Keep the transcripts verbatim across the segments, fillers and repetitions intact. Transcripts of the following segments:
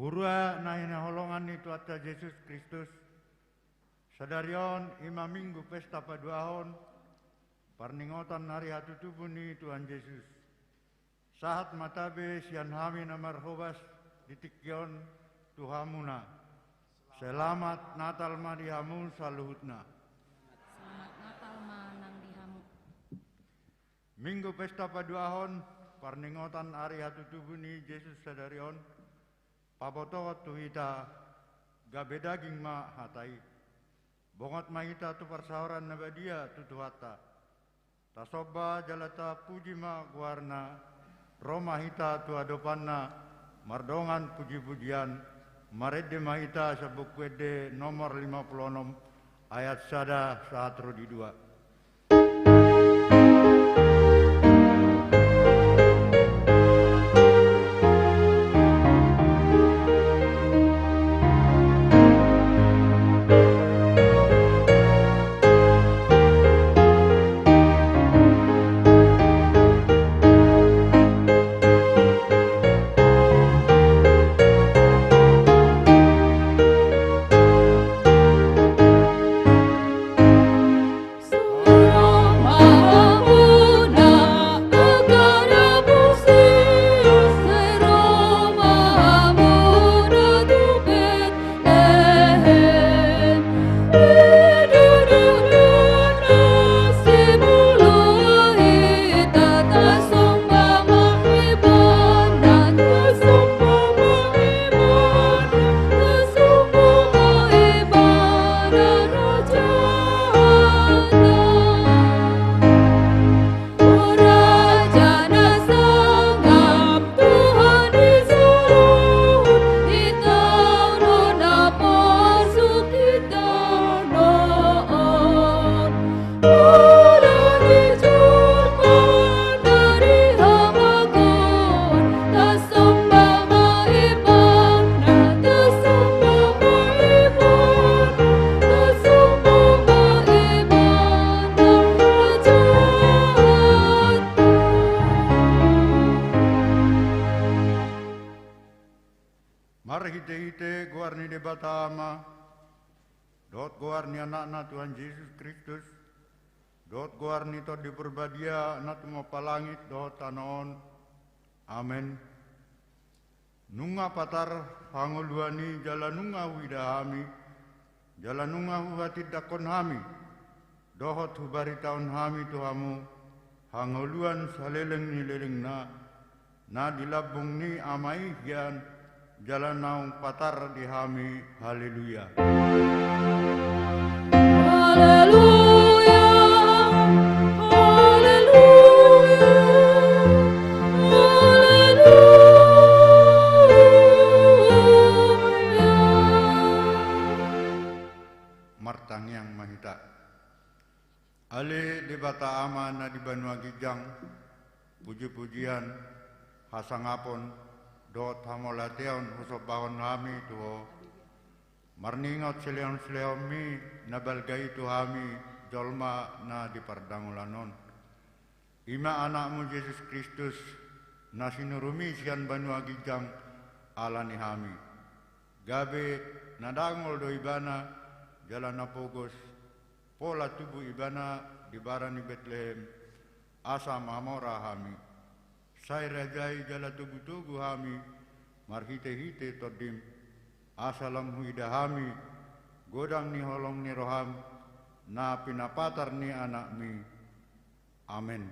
Huria na hinaholongan ni Tuhanta Jesus Kristus, sadari on i ma Minggu Pesta Paduahon, parningotan ari hatutubu ni Tuhan Jesus. Sahat ma tabe sian hami na marhobas di tingki on tu hamuna. Selamat Natal ma di hamu saluhutna. Selamat Natal ma nang di hamu. Minggu Pesta Paduahon, parningotan ari hatutubu ni Jesus sadari on, pabotohon tu hita, gabe daging ma hata i. Bongot ma hita tu parsaoran na badia tu Tuhanta. Tasomba jala tapuji ma goarna, ro ma hita tu adopanna, mardongan pujipujian, marende ma hita sian Buku Ende nomor lima pulu onom, ayat sada sahat ro di dua. Marhitehite goar ni Debata Ama, dohot goar ni Anakna Tuhan Jesus Kristus, dohot goar ni Tondi Parbadia na tumompa langit dohot tano on. Amen. Nunga patar hangoluan i jala nunga huida hami, jala nunga huhatindangkon hami, dohot hubaritahon hami tu hamu hangoluan saleleng ni lelengna, na di lambung ni Ama i hian, jala naung patar di hami. Haleluya. Haleluya. Haleluya. Haleluya. Martangiang ma hita. Ale Debata Ama na di banua ginjang, pujipujian, hasangapon, dohot hamauliateon husombahon hami tu Ho, marningot silehonsilehonMi na balga i tu hami jolma na di pardangolan on. I ma Anakmu Jesus Kristus, na sinuruMi sian banua ginjang ala ni hami. Gabe na dangol do Ibana, jala na pogos, pola tubu Ibana di bara ni Betlehem, asa mamora hami. Sai rajai jala togutogu hami marhitehite TondiM, asa lam huida hami godang ni holong ni rohaM, na pinapatar ni AnakMi. Amen.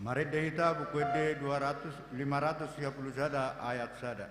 Marende hita Buku Ende dua ratus, lima ratus sia pulu sada ayat sada.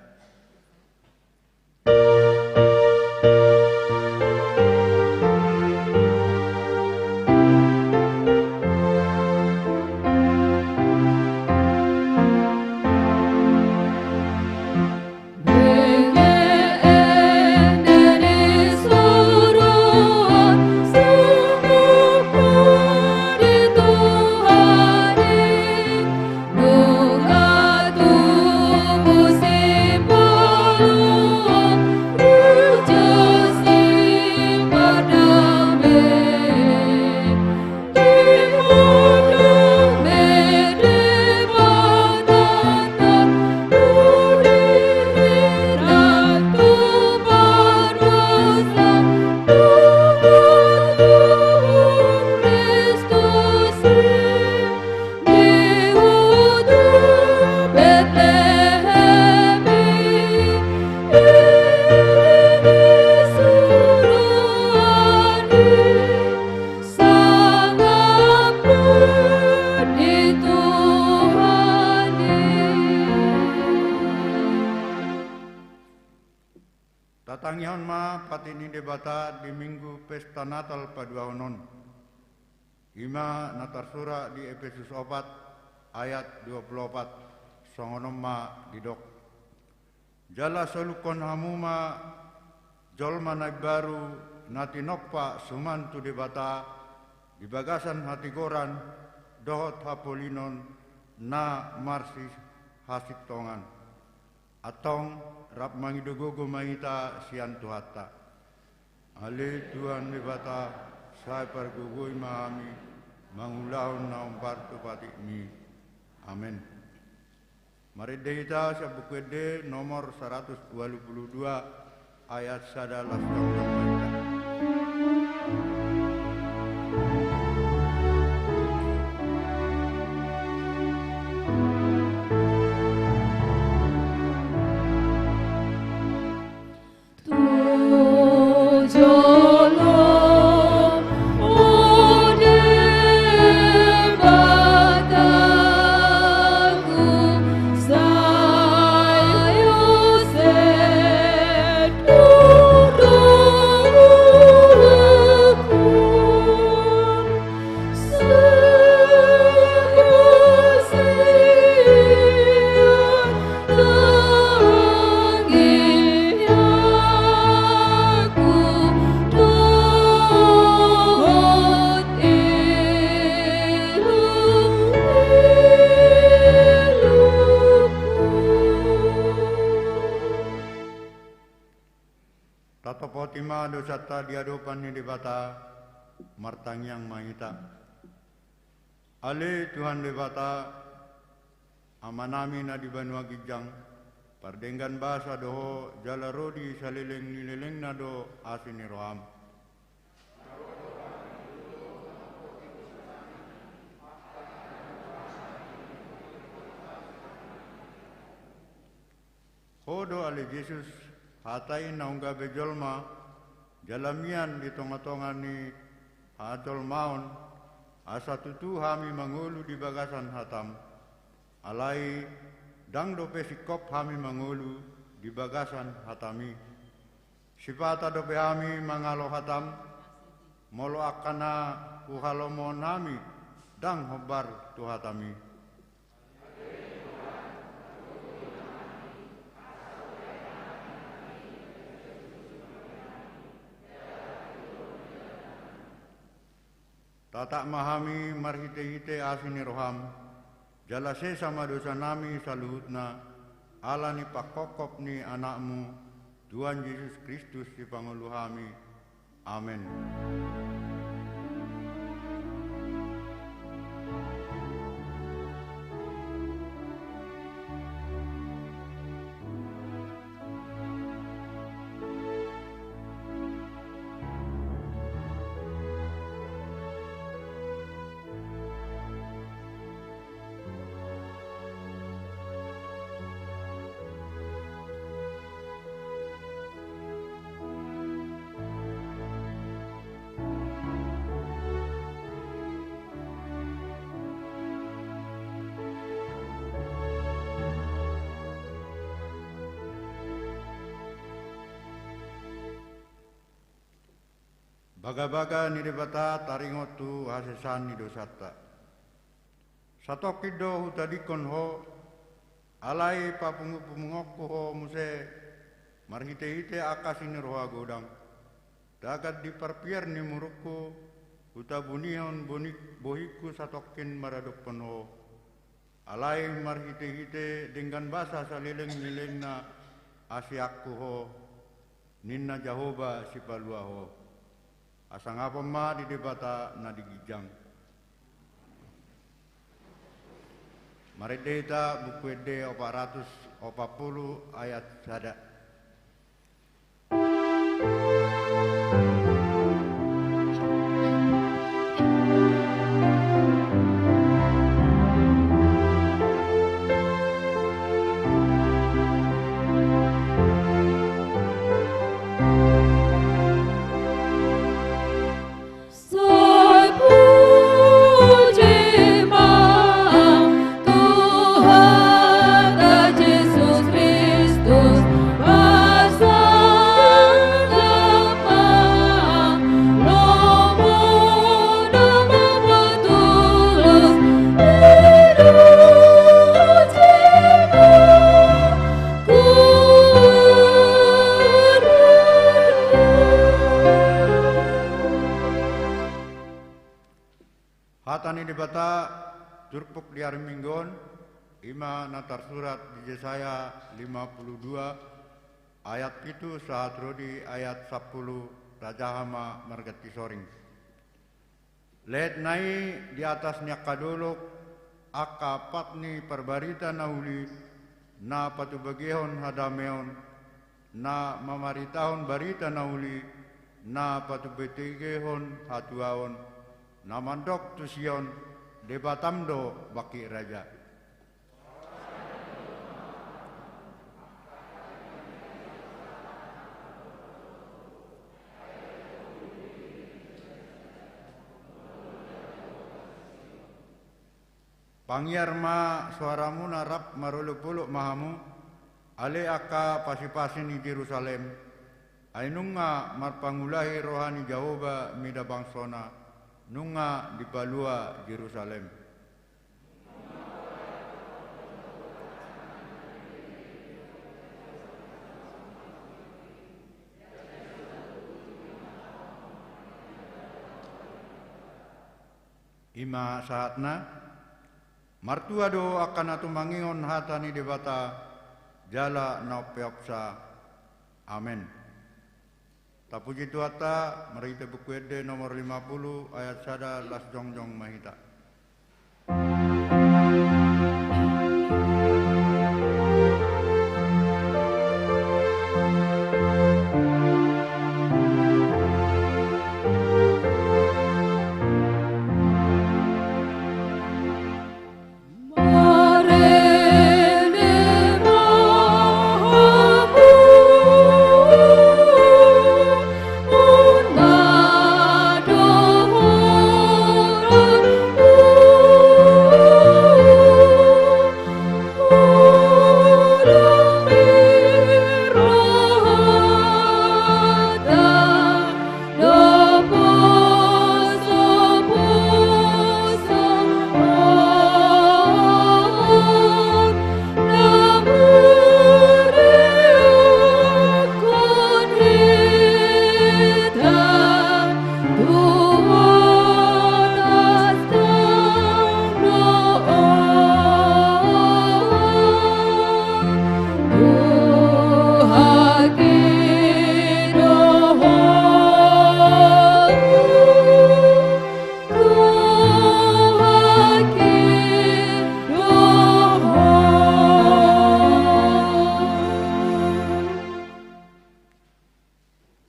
Hata ni Debata di Minggu pesta Natal paduahon on. I ma na tarsurat di Epesus opat ayat dua pulu opat, songon on ma didok. Jala solukhon hamu ma jolma na imbaru, na tinompa suman tu Debata, di bagasan hatigoran dohot hapolinon na marsihasintongan. Antong rap mangido gogo ma hita sian Tuhanta. Ale Tuhan Debata, sai pargogoi ma hami mangulahon na hombar tu patikMi. Amen. Marende hita sian Buku Ende nomor saratus ualu pulu dua, ayat sada, las jongjong ma hita. Tatopoti ma dosanta di adopan ni Debata, martangiang ma hita. Ale Tuhan Debata, Amanami na di banua ginjang, pardenggan basa do Ho, jala ro di saleleng ni lelengna do asi ni rohaM. Ho do ale Jesus, hata i naung gabe jolma, jala mian di tongatonga ni hajolmaon, asa tutu hami mangolu di bagasan hataM. Alai ndang dope singkop hami mangolu di bagasan hataMi. Sipata dope hami mangalo hataM, molo angka na huhalomohon hami ndang hombar tu hataMi. Tatap ma hami marhitehite asi ni rohaM, jala sesa ma dosanami saluhutna, ala ni panghophop ni AnakMu, Tuhan Jesus Kristus Sipangolu hami. Amen. Bagabaga ni Debata taringot tu hasesaan ni dosanta. Satongkin do hutadingkon ho, alai papungupungungonku ho muse marhitehite angka asi ni roha godang. Tagan di parpiar ni murungku, hutabunihon boni-, bohingku satongkin maradophon ho. Alai marhitehite denggan basa saleleng ni lelengna asi angku ho, ninna Jahowa Sipalua ho. Hasangapon ma di Debata na di ginjang. Marende hita Buku Ende opat ratus opat pulu ayat sada. Hata ni Debata turpuk di ari Minggu on, i ma na tarsurat di Jesaya lima puluh dua ayat pitu sahat ro di ayat sampulu. Tajaha ma marganti soring. Lehet na i di atas ni angka dolok, angka pat ni parbarita na uli, na patubegehon hadameon, na mamaritahon barita na uli, na patubegehon hatuaon, na mandok tu Sion: Debatam do bangkit raja. Pangiar ma soaramuna, rap marolopolop ma hamu, ale angka pasipasi ni Jerusalem. Ai nunga marpangulahi roha ni Jahowa mida bangsona, nunga dipalua Jerusalem. I ma sahatna. Martua do angka na tumangihon hata ni Debata jala na umpeopsa. Amen. Tapuji Tuhanta, marhite Buku Ende nomor lima puluh ayat sada, las jongjong ma hita.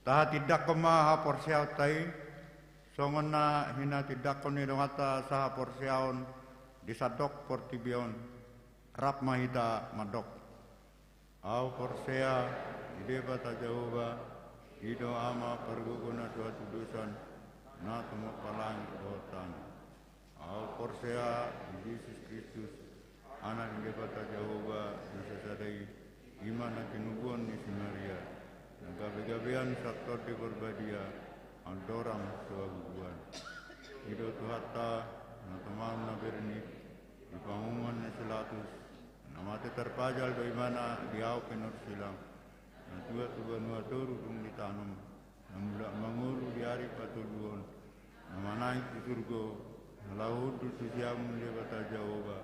Tahatindangkon ma haporseaonta i, songon na hinatindangkon ni donganta sahaporseaon di sandok portibi on. Rap ma hita mandok. Ahu porsea di Debata Jahowa, i do Ama pargogo na so hatudosan, na tumompa langit dohot tano. Ahu porsea di Jesus Kristus, Anak ni Debata Jahowa na sasada i, i ma na tinubuan ni si Maria, na gabegabean sian Tondi Porbadia, andorang so habubuhan. I do Tuhanta, na tumamam na bernit, di panguhuman ni si Latus, na mate tarpajal do ibana di ahu pinorsilang, na tuat tu banua toru dung ditanom, na mulak mangolu di ari patoluhon, na manaek tu surgo, na laho hundul tu siamun ni Debata Jahowa,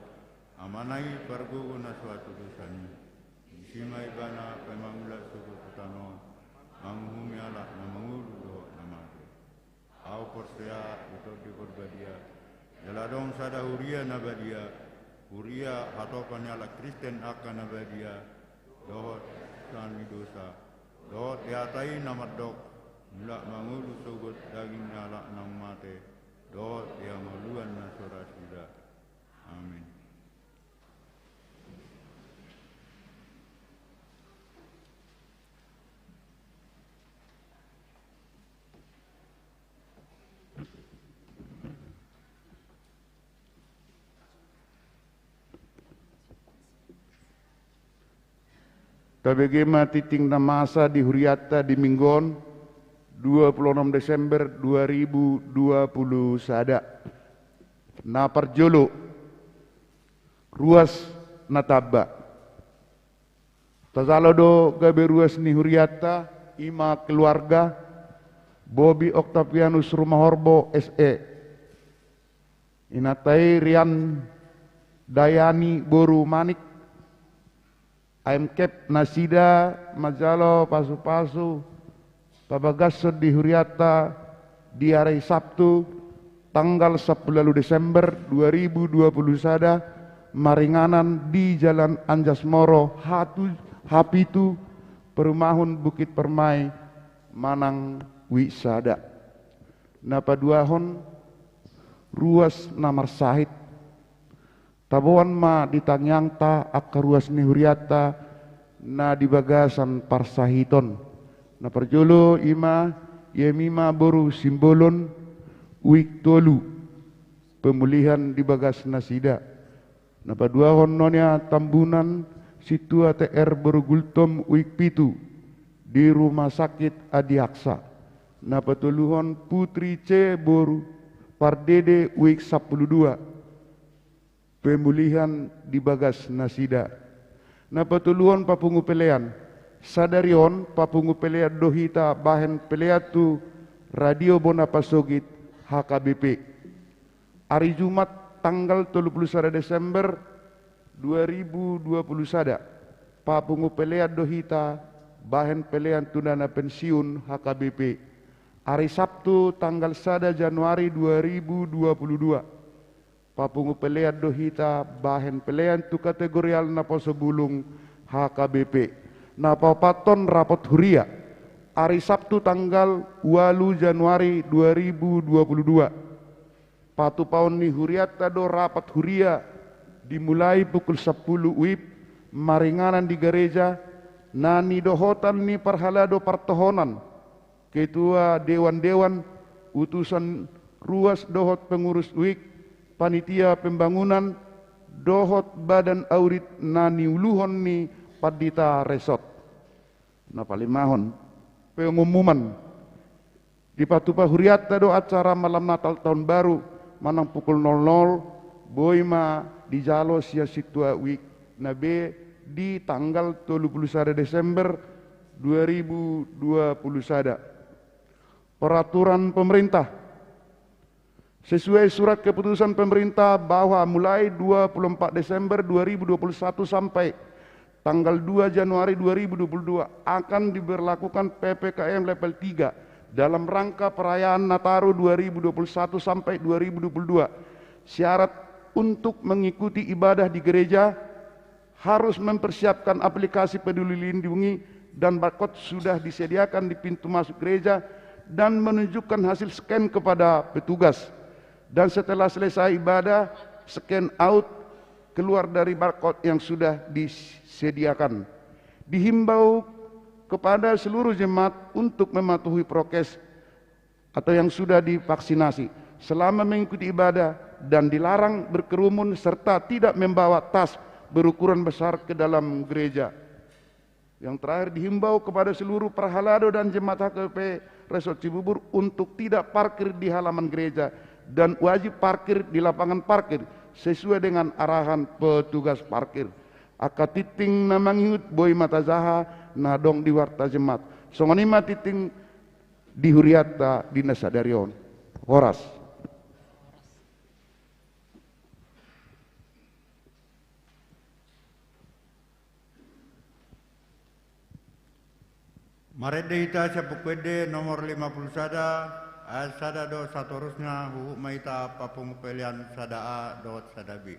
Amana i pargogo na so hatudosan i. Disi ma ibana paima mulak sogot tu tano on, manguhumi halak na mangolu dohot na mate. Ahu porsea di Tondi Porbadia, jala adong sada huria na badia, huria hatopan ni halak Kristen angka na badia, dohot sala ni dosa, dohot di hata i na mandok, mulak mangolu sogot daging ni halak naung mate, dohot di hangoluan na so ra suda. Amin. Tabege ma tingting na masa di hurianta di Minggu on, dua puluh enam Desember dua ribu dua puluh sada. Na parjolo, ruas na tamba. Tajalo do gabe ruas ni hurianta, i ma keluarga Bobi Octavianus Rumahorbo S E. Inanta i Rian Dayani boru Manik, aem kep nasida manjalo pasu-pasu pabagashon di hurianta di ari Sabtu tanggal sampulu ualu Desember dua ribu dua pulu sada, maringanan di Jalan Anjas Moro, hatu, hapitu, Perumahan Bukit Permai, Manang Wisada. Na paduahon, ruas na marsahit. Taboan ma di tangiangta angka ruas ni hurianta na di bagasan parsahiton. Na parjolo i ma Yemima boru Simbolon, Uik tolu, pemulihan di bagas nasida. Na paduahon Nonia Tambunan, Sintua T R boru Gultom, Uik pitu, di Rumah Sakit Adiaksa. Na patoluhon Putri C boru Pardede, Uik sampulu dua, pemulihan di bagas nasida. Na patoluhon papungu pelean. Sadari on papungu pelean do hita bahen pelean tu Radio Bona Pasogit, H K B P. Ari Jumat tanggal tolu pulu sada Desember dua ribu dua pulu sada, papungu pelean do hita bahen pelean tu dana pensiun, H K B P. Ari Sabtu tanggal sada Januari dua ribu dua pulu dua, papungu pelean do hita bahen pelean tu kategorial naposo bulung, H K B P. Na paopathon rapot huria. Ari Sabtu tanggal ualu Januari dua ribu dua pulu dua, patupaon ni hurianta do rapat huria dimulai pukul sampulu WIB, maringanan di gareja, na nidohotan ni parhalado partohonan, ketua dewan-dewan, utusan ruas dohot pengurus WIB, panitia pembangunan, dohot badan audit na niuluhon ni pandita resort. Na palimahon, pengumuman. Dipatupa hurianta do acara malam Natal Tahun Baru manang pukul nol nol, boi ma dijalo sian sintua WIB na be di tanggal tolu pulu sada Desember dua ribu dua pulu sada. Peraturan pemerintah. Sesuai surat keputusan pemerintah bahwa mulai dua puluh empat Desember dua ribu dua puluh satu sampai tanggal dua Januari dua ribu dua puluh dua akan diberlakukan P P K M level tiga dalam rangka perayaan Nataru dua ribu dua puluh satu sampai dua ribu dua puluh dua. Syarat untuk mengikuti ibadah di gereja harus mempersiapkan aplikasi Peduli Lindungi dan barcode sudah disediakan di pintu masuk gereja dan menunjukkan hasil scan kepada petugas. Dan setelah selesai ibadah, scan out keluar dari barcode yang sudah disediakan. Dihimbau kepada seluruh jemaat untuk mematuhi prokes atau yang sudah divaksinasi selama mengikuti ibadah dan dilarang berkerumun serta tidak membawa tas berukuran besar ke dalam gereja. Yang terakhir, dihimbau kepada seluruh parhalado dan jemaat H K B P Resort Cibubur untuk tidak parkir di halaman gereja dan wajib parkir di lapangan parkir sesuai dengan arahan petugas parkir. Angka tingting na mangihut boi ma tajaha na adong di warta jemaat. Songon i ma tingting di hurianta di na sadari on. Horas. Marende hita sian Buku Ende nomor lima puluh sada, ayat sada dohot satorusna, huhut ma hita papungu pelean sada A dohot sada B.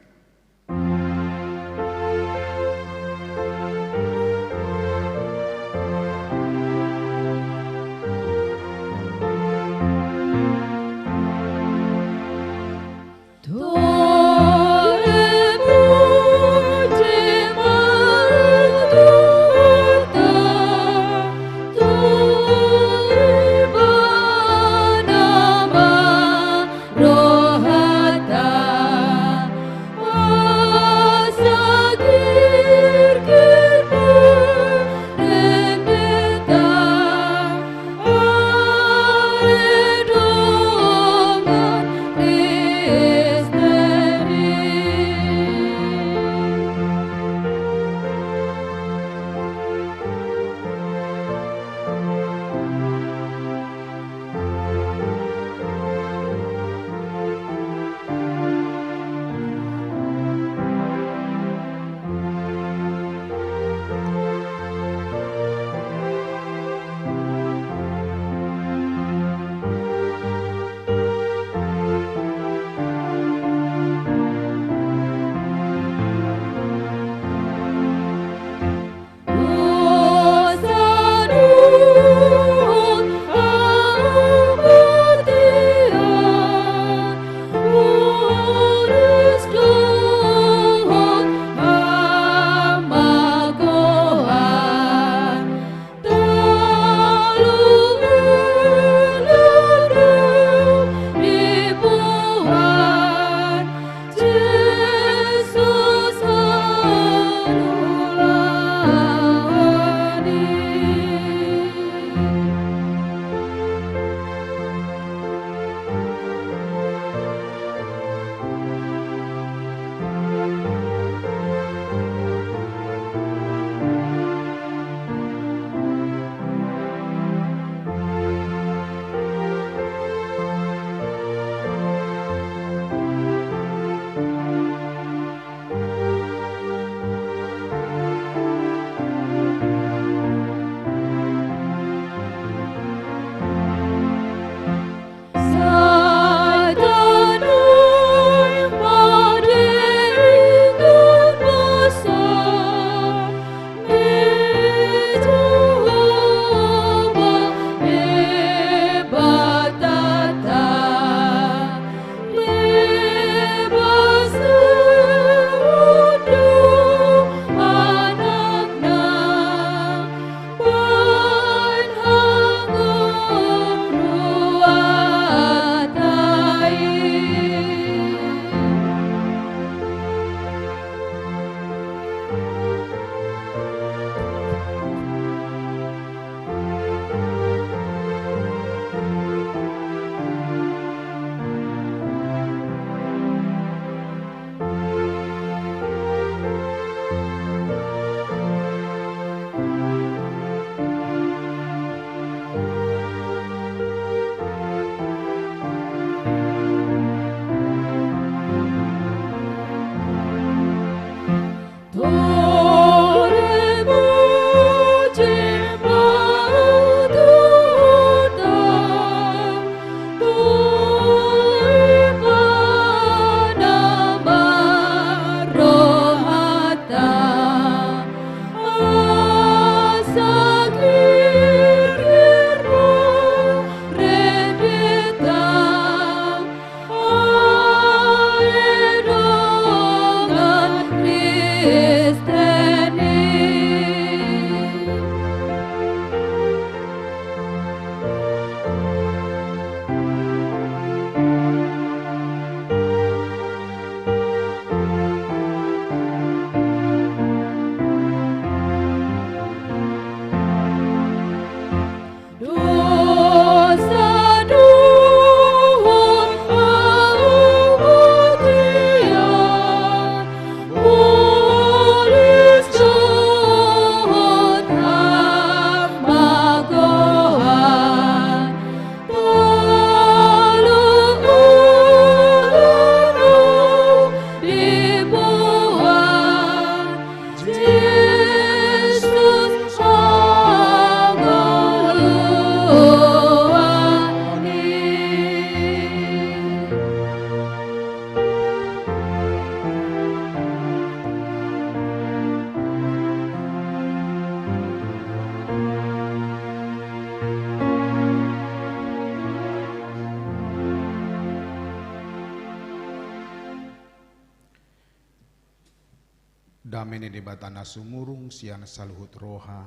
Dame ni Debata na sumurung sian saluhut roha,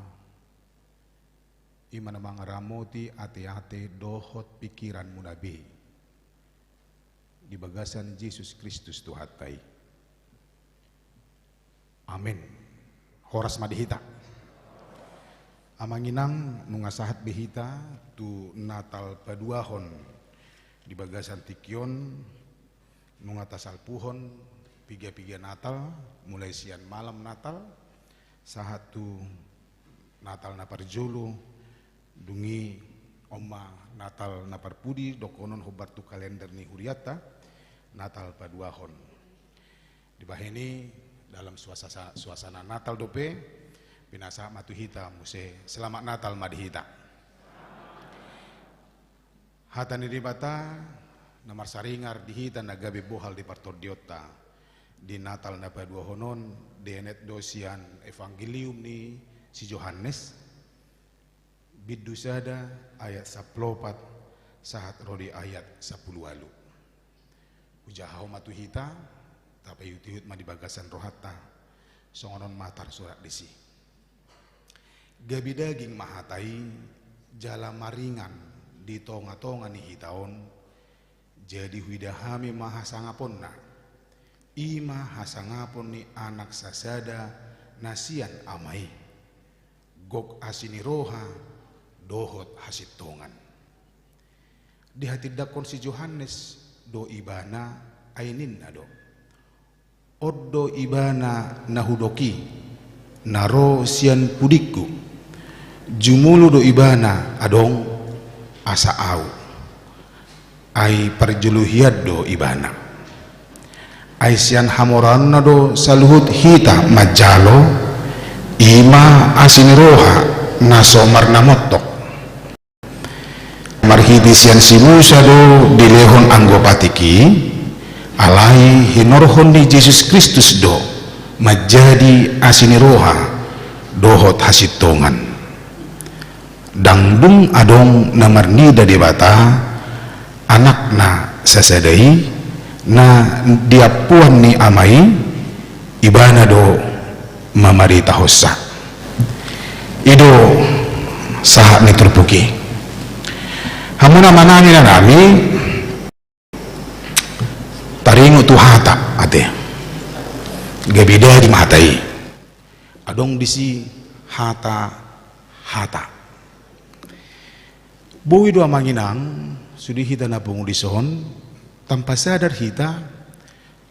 i ma na mangaramoti ateate dohot pingkiranmuna be, di bagasan Jesus Kristus Tuhanta i. Amen. Horas ma di hita. Amang inang, nunga sahat be hita tu Natal paduahon di bagasan tingki on, nunga tasalpuhon piga-piga Natal, mulai sian malam Natal sahat tu Natal na parjolo, dung i on ma Natal na parpudi, dohonon hombar tu kalender ni hurianta, Natal paduahon. Dibahen i dalam suasa-, suasana Natal dope, pinasahat ma tu hita muse, selamat Natal ma di hita. Hata ni Debata na marsaringar di hita na gabe bohal di partordionta di Natal na paduahon on, dienet do sian Evangelium ni si Johannes, bindu sada ayat sampulu opat sahat ro di ayat sampulu ualu. Hujahahon ma tu hita, tapaihut-ihut ma di bagasan rohanta, songon on ma tarsurat disi. Gabe daging ma Hata i, jala maringan di tonga-tonga ni hita on, jadi huida hami ma hasangaponna, i ma hasangapon ni Anak sasada na sian Ama i, gok asi ni roha dohot hasintongan. Dihatindangkon si Johannes do Ibana, ai ninna do: On do Ibana na hudok i, na ro sian pudingku. Jumolo do Ibana adong asa ahu. Ai parjolo hian do Ibana. Ai sian hamoraonna do saluhut hita manjalo, i ma asi ni roha na so marnamontok. Marhite sian si Musa do dilehon anggo patik i, alai hinorhon ni Jesus Kristus do manjadi asi ni roha dohot hasintongan. Ndang dung adong na marnida Debata, Anakna sasada i, na di ampuan ni Ama i, Ibana do mamaritahonsa. I do sahat ni turpuk i. Hamu na manami na nami, taringot tu hata, ate. Gabe daging ma hata i. Adong disi hata, hata. Boi do amang inang, sude hita na pungu dison, tanpa sadar hita,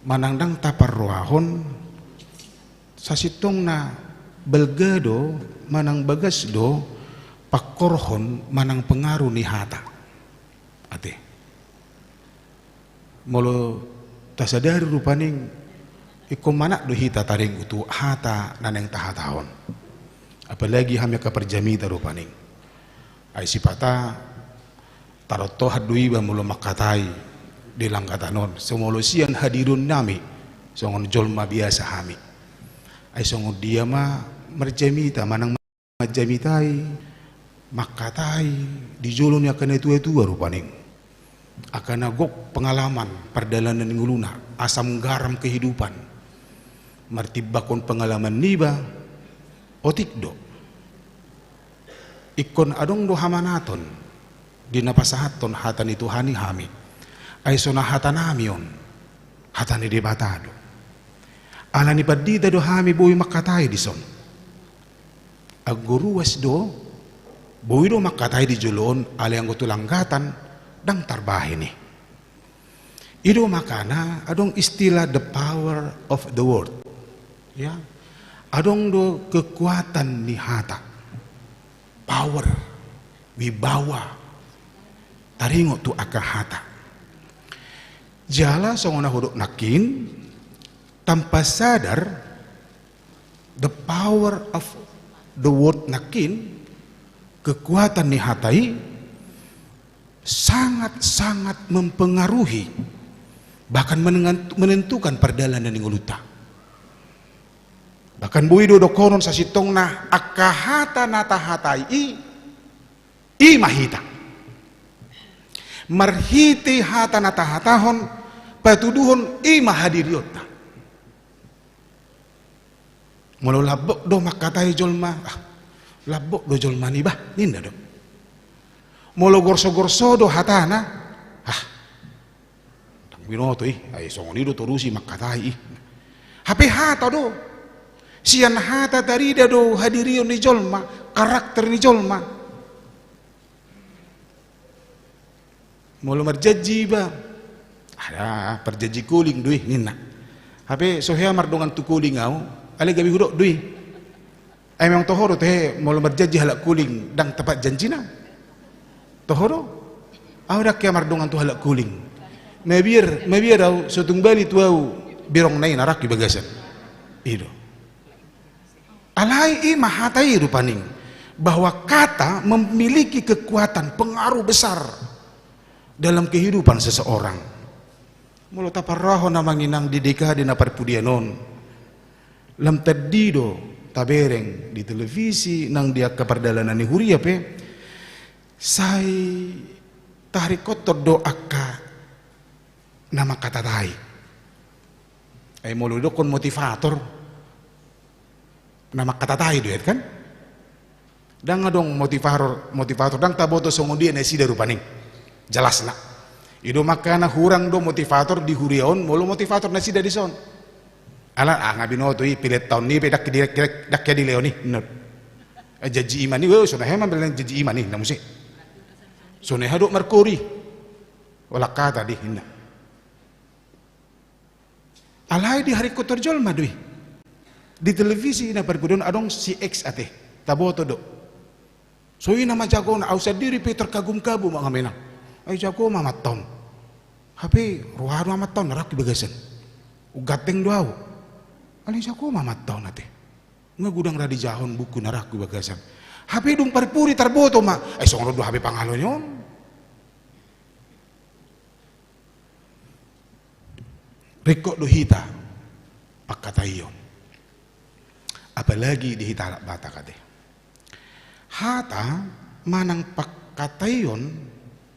manang ndang taparrohahon, sasintongna balga do, manang bagas do, pangkorhon, manang pengaruh ni hata. Ate. Molo tasadari rupani, ingkon manat do hita taringot tu hata na naeng tahatahon. Apalagi hami angka parjamita rupani. Ai sipata tarontohan do iba molo mangkatai di langgatan on, so molo sian hadirionnami, songon jolma biasa hami. Ai songon dia ma marjamita, manang manjamitai, mangkatai di jolo ni angka na tuatua rupani. Angka na gok pengalaman pardalanan ni ngoluna, asam garam kehidupan. Martimbangkon pengalaman niba, otik do. Ingkon adong do hamanaton di na pasahathon hata ni Tuhan i hami. Ai songon hatanami on, hata ni Debata do. Alani pandita do hami boi mangkatai dison. Anggo ruas do, boi do mangkatai di jolo on, alai anggo tu langgatan, ndang tarbahen i. I do makana adong istilah the power of the word. Ya. Adong do kekuatan ni hata. Power, wibawa. Taringot tu angka hata. Jala songon na hudok nangkin, tanpa sadar, the power of the word nangkin, kekuatan ni hata i sangat-sangat mempengaruhi, bahkan menengan-, menentukan pardalanan ni ngolunta. Bahkan boi do dohonon sasintongna angka hata na tahatai i, i ma hita. Marhite hata na tahatahon, patuduhon i ma hadirionta. Molo lambok do mangkatai jolma, ah, lambok do jolma niba, ninna do. Molo gorso-gorso do hatana, ah, ndang binoto i, ai songon i do torusi mangkatai i. Hape hata do. Sian hata tarida do hadirion ni jolma, karakter ni jolma. Molo marjanji iba, ah, parjanji koling do i, ninna. Hape so hea mardongan tu koling au, alai gabe hudok do i. Ai memang toho do tehe, molo marjanji halak koling, ndang tepat janjina. Toho do? Au ndang hea mardongan tu halak koling. Mabiar, mabiar au, so tung bali tu au, birongna i na rangku di bagasan. I do. Alai i ma hata i rupani, bahwa kata memiliki kekuatan, pengaruh besar dalam kehidupan seseorang. Molo taparrohahon amang inang di dekade na parpudian on, lam tandi do tabereng di televisi nang di angka pardalanan ni huria pe, sai taringkothon do angka na mangkatatai. Ai molo didokkon motivator, na mangkatatai do i kan? Ndang adong motivator, motivator, ndang taboto songon dia nasida rupani. Jelasna. I do makana hurang do motivator di huria on, molo motivator nasida dison. Ala, ah, nga binoto i, pilot taon ni pe ndang hea di, ndang hea dilehon i, ninna. Eh, janji iman i, weh, so na hea ma bereng janji iman i, ninna muse. So na hea do markori. Olah kata di, ninna. Alai diharingkothon jolma do i. Di televisi na parpudian on adong si X ate. Taboto do. So i nama jagona, au sandiri pe terkagum-kagum amang inang. Ai jago ma amanta on. Hape roha do amanta on na rangku di bagasan. Ganteng do au. Alai jago ma amanta on ate. Nga godang ra dijahahon buku na rangku di bagasan. Hape dung parpudi tarboto ma. Ai songon on do hape pangalo ni on. Ringkot do hita pangkataion. Apalagi di hita halak Batak ate. Hata manang pangkataion,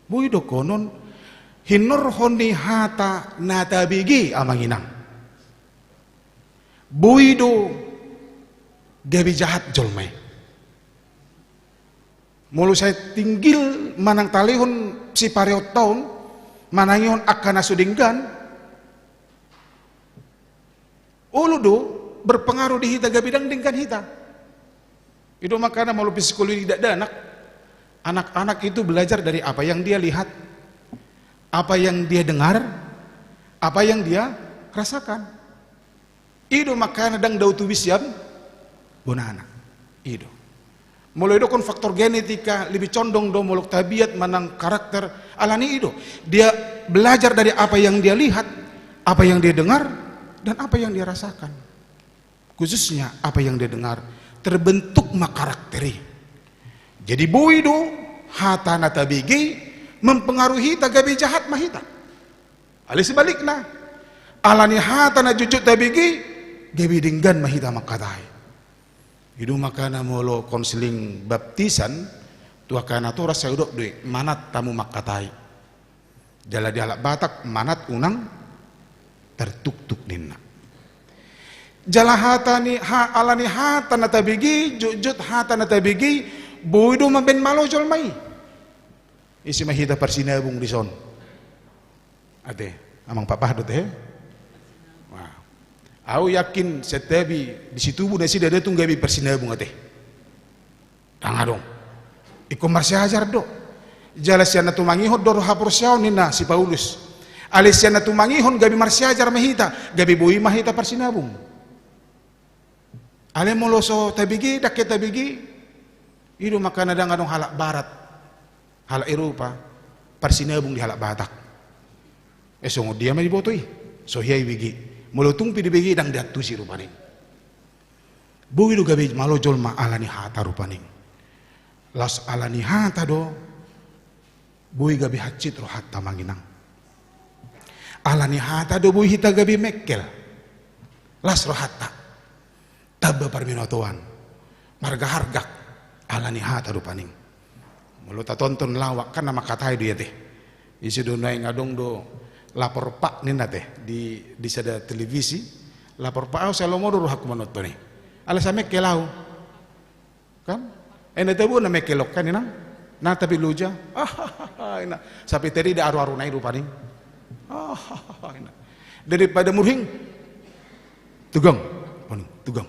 boi dohonon hinorhon ni hata na tabege amang inang. Boi do gabe jahat jolma i. Molo sai tinggil manang talehon sipareonta on, manangihon angka na so denggan, olo do berpengaruh di hita gabe ndang denggan hita. I do makana molo psikologi dakdanak, anak-anak itu belajar dari apa yang dia lihat, apa yang dia dengar, apa yang dia rasakan. I do makana ndang dao tubis sian bonana. I do. Molo didokkon faktor genetika, lebih condong do molo tabiat manang karakter, alani i do. Dia belajar dari apa yang dia lihat, apa yang dia dengar, dan apa yang dia rasakan. Khususnya apa yang dia dengar, terbentuk ma karakter i. Jadi boi do hata na tabege mempengaruhi hita gabe jahat ma hita. Alai sebalikna, alani hata na jotjot tabege, gabe denggan ma hita mangkatai. I do makana molo konseling baptisan, tu angka natoras sai hudok do i, manat hamu mangkatai. Jala di halak Batak, manat unang tartuktuk ninna. Jala hata ni, ha, alani hata na tabege, jotjot hata na tabege, boi do mambaen malo jolma i. Ise ma hita parsinabung dison. Ate, amang Pak Pahdut, he? Wah. Au yakin santabi di Situbu nasida ndang tung gabe parsinabung ate. Ndang adong. Ingkon marsiajar do. Jala sian na tumangihon do ro haporseaon ninna si Paulus. Alai sian na tumangihon gabe marsiajar ma hita, gabe boi ma hita parsinabung. Alai molo so tabege, ndang hea tabege, i do makana ndang adong halak Barat, halak Eropa, parsinabung di halak Batak. Eh, songon dia ma diboto i, so hea ibege. Molo tung pe dibege ndang diantusi rupani. Boi do gabe malo jolma alani hata rupani. Laos alani hata do, boi gabe hansit rohanta amang inang. Alani hata do boi hita gabe mengkel. Las rohanta. Tamba parminotoan. Margahargak. Alani hata rupani. Molo tatonton lawak kan na mangkatai do i ate. Ise do naeng adong do lapor pak ninna ate di, di sada televisi. Lapor pak, au sai lomo do rohangku manonton i. Ala sai mengkel au. Kan? Ena tabo na mengkel on kan, inang? Na tapi loja. Ina. Sampe tarida aru-aru nai rupani. Ina. Daripada murhing. Tugang. Paning, tugang.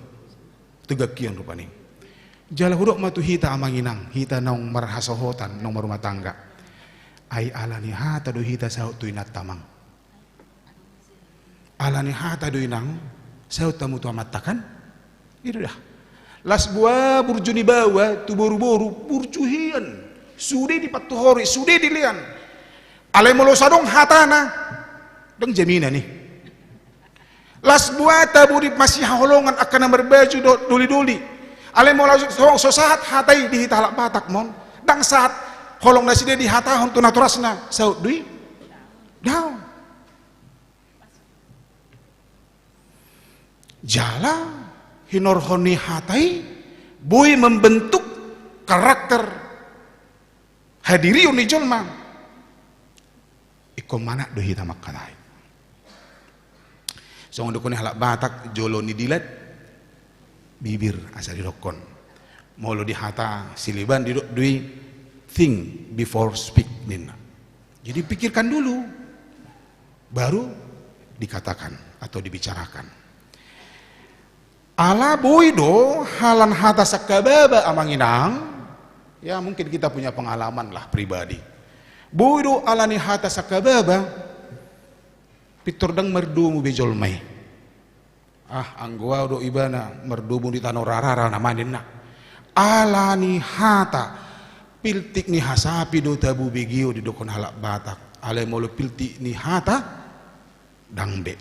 Tugang kion rupani. Jala hudok ma tu hita amang inang, hita naung marhasohotan, naung marumah tangga. Ai ala ni hata do hita saut tu inanta, amang. Ala ni hata do, inang, saut hamu tu amanta, kan? I do da. Las boha burju ni baoa tu boru-boru, burju hian. Sude dipantuhori, sude dilean. Alai molo so adong hatana, ndang jaminan i. Las boha tabo di masihaholongan angka na marbaju dohot doli-doli. Alai molo so, so sahat hata i di hita halak Batak ma on, ndang sahat holong nasida dihatahon tu natorasna, saut do i? Daong. Jala hinorhon ni hata i boi membentuk karakter hadirion ni jolma. Ingkon manat do hita mangkatai. Songon didok ni halak Batak, jolo ni dilat bibir asa didokkon. Molo di hata sileban didok do i, think before speak, ninna. Jadi pikirkan dulu, baru dikatakan atau dibicarakan. Ala boi do halan hata sangkababa, amang inang. Ya, mungkin kita punya pengalaman lah pribadi. Boi do ala ni hata sangkababa, pintor ndang mardomu be jolma i. Ah, anggo au do ibana mardomu di tano rarara nama, ninna. Ala ni hata, piltik ni hasapi do tabo begeon didokkon halak Batak. Alai molo piltik ni hata, ndang be.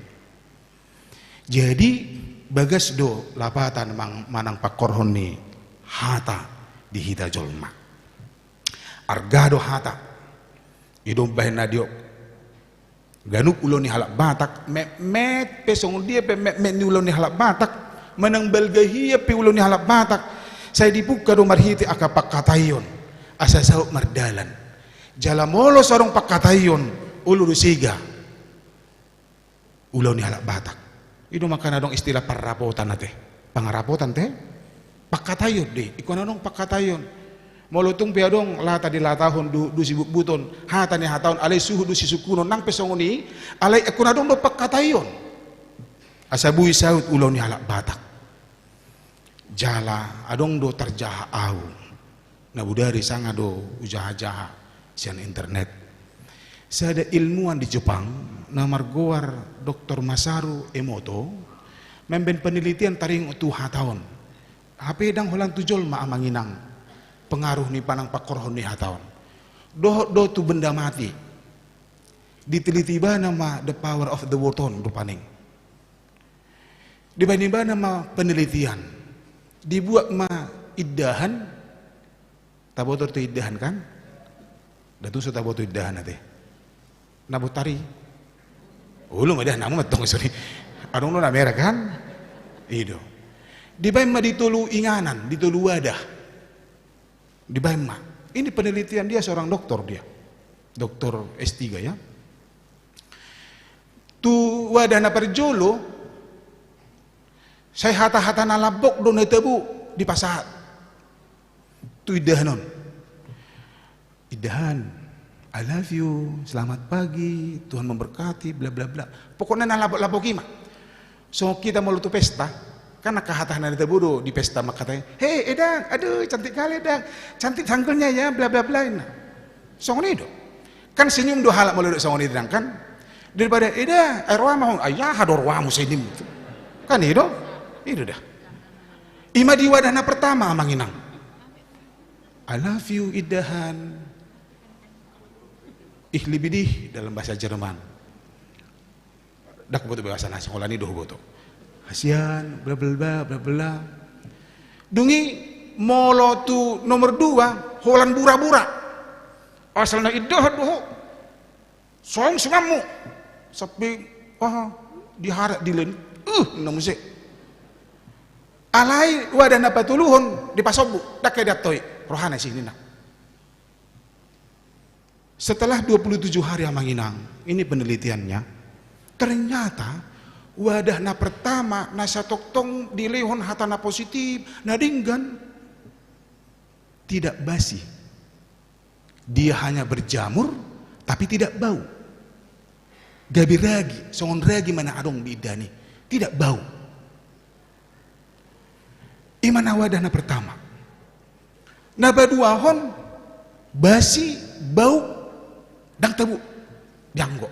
Jadi bagas do lapatan mang-, manang pangkorhon ni hata di hita jolma. Arga do hata. I do umbahen na didok, ganup ulaon ni halak Batak, metmet pe songon dia pe metmet ni ulaon ni halak Batak, manang balga hian pe ulaon ni halak Batak, sai dipungka do marhite angka pangkataion, asa saut mardalan. Jala molo so adong pangkataion, olo do sega ulaon ni halak Batak. I do makana adong istilah parrapotan ate. Pangarapotan ate? Pangkataion do i. Ingkon adong pangkataion. Molo tung pe adong lata dilatahon, du-, du sibutbuton, hata ni hataon, alai suhut do sisungkunon, nang pe songon i, alai ingkon adong do pangkataion. Asa boi saut ulaon ni halak Batak. Jala adong do tarjaha au. Na bodari sanga do hujaha-jaha sian internet. Sada ilmuwan di Jepang na margoar Doktor Masaru Emoto mambaen penelitian taringot tu hata on. Hape ndang holan tu jolma, amang inang, pengaruh ni manang pangkorhon ni hata on. Dohot do tu benda mati. Diteliti ibana ma the power of the word on rupani. Dibaen ibana ma penelitian. Dibuat ma indahan. Taboto do indahan, kan? Nda tutu so taboto indahan ate. Na botari. Olo ma indahan, namu ma tong sori. Adong do na merah, kan? I do. Dibaen ma di tolu inganan, di tolu wadah. Dibaen ma. Ini penelitian dia, seorang doktor dia. Doktor S tiga, ya. Tu wadah na parjolo, sai hata-hata na lambok do na tabo dipasahat tu indahan on. Indahan, "I love you, selamat pagi, Tuhan memberkati, bla bla bla." Pokokna na lambok-lambok i ma. Songon hita molo tu pesta, kan angka hata na tabo do di pesta mangkatai, "Hei, Edang, aduh, cantik kali, Edang. Cantik sanggulnya ya, bla bla bla," ninna. Songon i do. Kan senyum do halak molo didok songon i, Edang, kan? Daripada, "Eda, air wama hon." "Ai aha do roamu senyum?" Kan i do. I do da. I ma di wadah na pertama, amang inang. "I love you, indahan." Ich liebe dich dalam bahasa Jerman. Ndang huboto bahasa na sikola i, do huboto. Hasian, bla bla bla, bla bla. Dung i molo tu nomor dua, holan bura-bura. Asal na indahan do ho. Song sungammu. Sampe, ah, diharat dilen. Uh, ninna muse. Alai wadah na patoluhon dipasombu. Ndang ke diantoi. Rohana isi, ninna. Setelah dua puluh tujuh hari, amang inang, ini penelitiannya, ternyata Wadah na pertama, na satongtong dilehon hata na positif, na denggan. Tidak basi. Dia hanya berjamur, tapi tidak bau. Gabe ragi, songon ragi ma na adong di indahan i. Tidak bau. I ma na wadah na pertama. Na paduahon, basi, bau, ndang tabo, dianggo.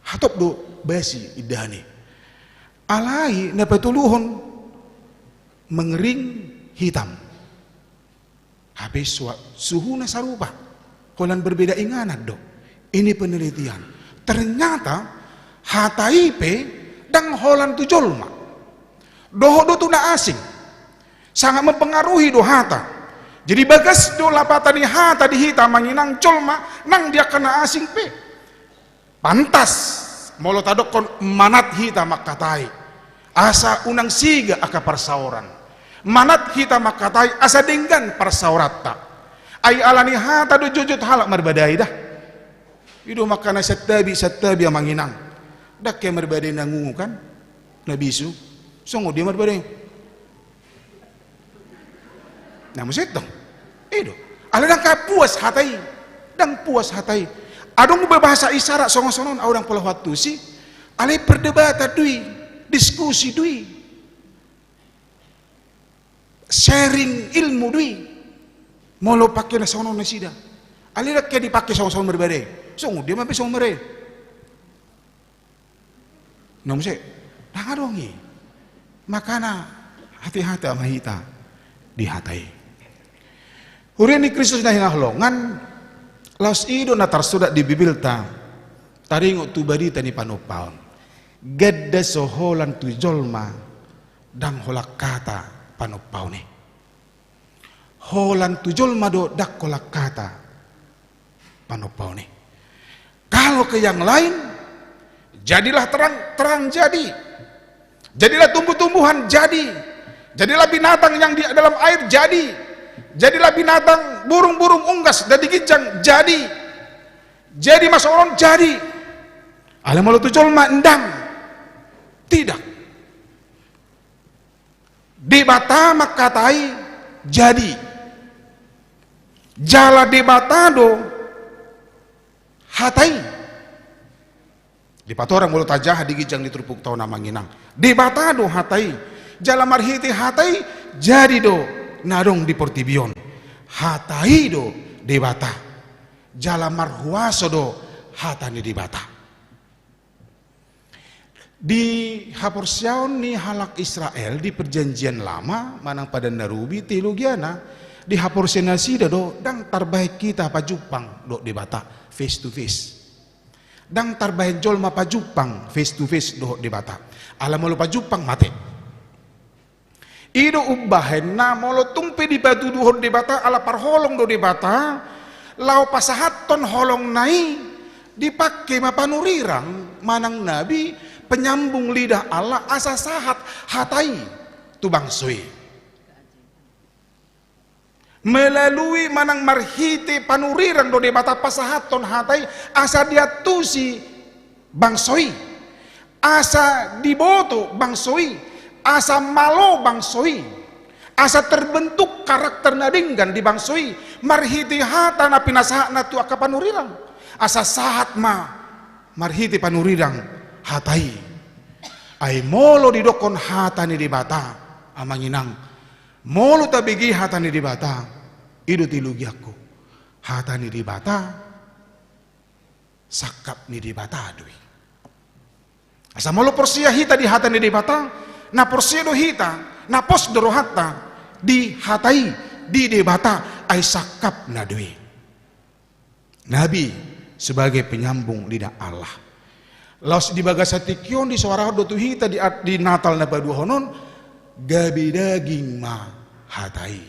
Hatop do basi indahan i. Alai na patoluhon, mengering, hitam. Hape sua-, suhuna sarupa. Holan berbeda inganan do. Ini penelitian. Ternyata hata i pe ndang holan tu jolma. Dohot do tu na asing. Sangat mempengaruhi do hata. Jadi bagas do lapatan ni hata di hita, amang inang, jolma nang di angka na asing pe. Pantas molo tadokkon manat hita mangkatai, asa unang siga angka parsaoran. Manat hita mangkatai asa denggan parsaoranta. Ai ala ni hata do jotjot halak marbadai da. I do mangkana santabi, santabi, amang inang. Ndang hea marbadai na ngungu kan, na bisu. Songon dia marbadai. Na muse tong. I do. Alai ndang puas hata i. Ndang puas hata i. Adong do bahasa isyarat songon-songon, ahu ndang pola huantusi. Alai perdebatan do i. Diskusi do i. Sharing ilmu do i. Molo pake na songon nasida. Alai ndang hea dipake songon-songon marbadai. Songon dia ma pe songon marbadai. Na muse, ndang adong i. Makana hati-hati ma hita di hata i. Huria ni Kristus na hinaholongan, laos i do na tarsurat di Bibelta, taringot tu barita ni panompaon. Ganda so holan tu jolma, ndang holan hata panompaon i. Holan tu jolma do ndang holan hata panompaon i. Kalau ke yang lain, jadilah terang, terang jadi. Jadilah tumbuh-tumbuhan, jadi. Jadilah binatang yang di dalam air, jadi. Jadilah binatang, burung-burung unggas dan di ginjang, jadi. Jadi ma songon on, jadi. Alai molo tu jolma ndang. Tidak. Debata mangkatai jadi. Jala Debata do hata i. Dipatorang molo tajaha di ginjang ni turpukta on, amang inang. Debata do hata i. Jala marhite hata i jadi do na adong di portibi on. Hata i do Debata. Jala marhuaso do hata ni Debata. Di haporseaon ni halak Israel di Perjanjian Lama, manang Padan na Robi, teologiana, di haporseaon nasida do, ndang tarbahen hita pajumpang dohot Debata, face to face. Ndang tarbahen jolma pajumpang face to face dohot Debata. Ala molo pajumpang, mate. I do umbahen na molo tung pe dipatuduhon Debata ala parholong do Debata, laho pasahathon holongna i, dipake ma panurirang manang nabi, penyambung lidah Allah, asa sahat hata i tu bangso i. Melalui manang marhite panurirang do Debata pasahathon hata i asa diantusi bangso i, asa diboto bangso i, asa malo bangso i, asa terbentuk karakter na denggan di bangso i, marhite hata na pinasahatna tu angka panurirang, asa sahat ma marhite panurirang hata i. Ai molo didokkon hata ni Debata, amang inang, molo tabege hata ni Debata, i do teologiangku. Hata ni Debata, sangkap ni Debata do i. Asa molo porsea hita di hata ni Debata, na porsea do hita, na pos do rohanta di hata i, di Debata, ai sangkapna do i. Nabi sebagai penyambung lidah Allah. Laos di bagasan tingki on disoarahon do tu hita di, di Natal na paduahon on, gabe daging ma hata i.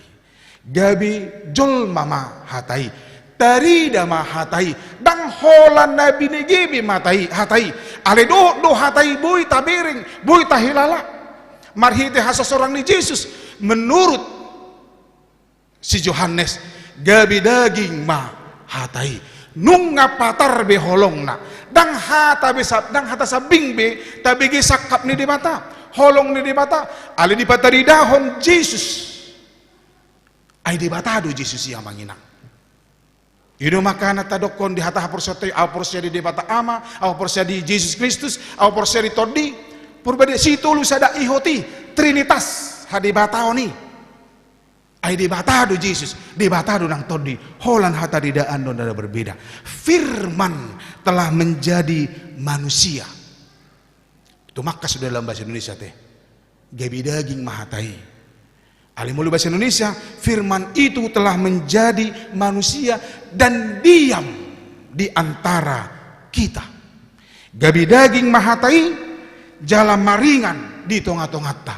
Gabe jolma ma hata i. Tarida ma hata i. Ndang holan na binege be ma hata i, hata i. Alai dohot do hata i boi tabereng, boi tahilala. Marhite hasosorang ni Jesus, menurut si Johannes, gabe daging ma hata i. Nunga patar be holongna, Ndang hata be sab-, ndang hata sambing be tabege sangkap ni Debata, holong ni Debata, alai dipataridahon Jesus. Ai Debata do Jesus i, amang inang. I do makana tadokkon di hata haporseaonta i, ahu porsea di Debata Ama, ahu porsea di Jesus Kristus, ahu porsea di Tondi Porbadia, sitolu sada ihot i, Trinitas hadebataon i. Ai Debata do Jesus, Debata do nang Tondi, holan hataridaan do na berbeda. Firman telah menjadi manusia. Tumangkas do dalam bahasa Indonesia te. Gabe daging ma hata i. Alai molo bahasa Indonesia, Firman itu telah menjadi manusia dan diam di antara kita. Gabe daging ma hata i, jala maringan di tonga-tonganta.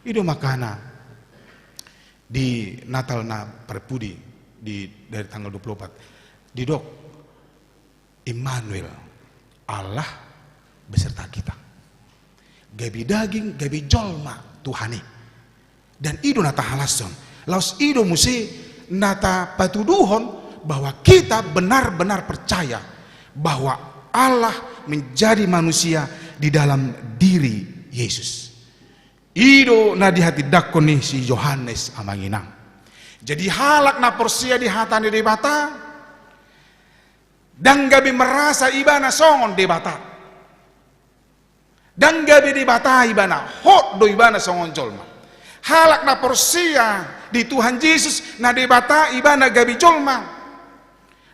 I do makana di Natal na parpudi di, dari tanggal dua puluh empat, didok Immanuel, Allah beserta kita. Gabe daging, gabe jolma Tuhan i. Dan i do na tahalashon. Laos i do muse na tapatuduhon bahwa kita benar-benar percaya bahwa Allah menjadi manusia di dalam diri Yesus. I do na dihatindangkon ni si Johannes, amang inang. Jadi halak na porsea di hata ni Debata, ndang gabe merasa ibana songon Debata. Ndang gabe Debata ibana, hot do ibana songon jolma. Halak na porsea di Tuhan Jesus, na Debata ibana gabe jolma,